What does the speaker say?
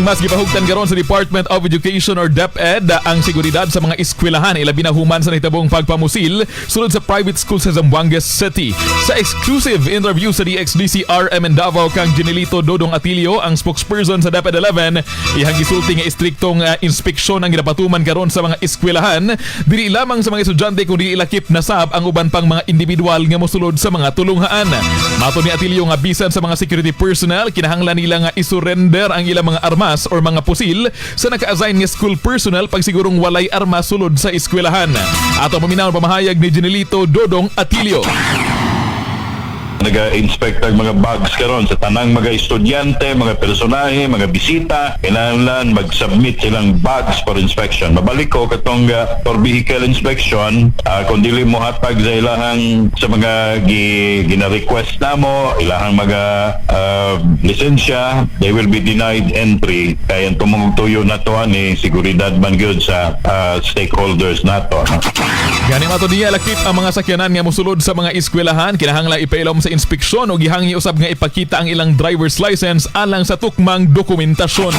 Mas gipahugtan karon sa Department of Education or DepEd ang seguridad sa mga eskwelahan, ilabi na human sa nahitabong pagpamusil sulod sa private school sa Zamboanga City. Sa exclusive interview sa DXDC RM in Davao kang Genelito Dodong Atilio, ang spokesperson sa DepEd 11, iyang gisulti nga istriktong inspeksyon ang ginapatuman karon sa mga eskwelahan, dili lamang sa mga estudyante kundi ilakip na sab ang uban pang mga individual nga mosulod sa mga tulunghaan. Matod ni Atilio nga bisan sa mga security personnel, kinahanglan nila nga isurrender ang ilang mga armas or mga pusil sa naka-assign nga school personnel pag sigurong walay armas sulod sa eskwelahan. Ato paminaw pamahayag ni Genelito Dodong Atilio. Naga-inspect ang mga bags karon sa tanang mga estudyante, mga personahe, mga bisita, kinahanglan mag-submit silang bags for inspection. Mabalik ko katong for vehicle inspection, kung dili mo hatag sa ilahang sa mga gina-request namo, ilahang mga lisensya, they will be denied entry. Kaya ang tumong tuyo nato ani seguridad man gyud sa stakeholders nato. No? Gani mato niya, lakip ang mga sakyanan nga mosulod sa mga eskwelahan, kinahanglan ipailom sa inspeksyon o gihangyo usab nga ipakita ang ilang driver's license alang sa tukmang dokumentasyon.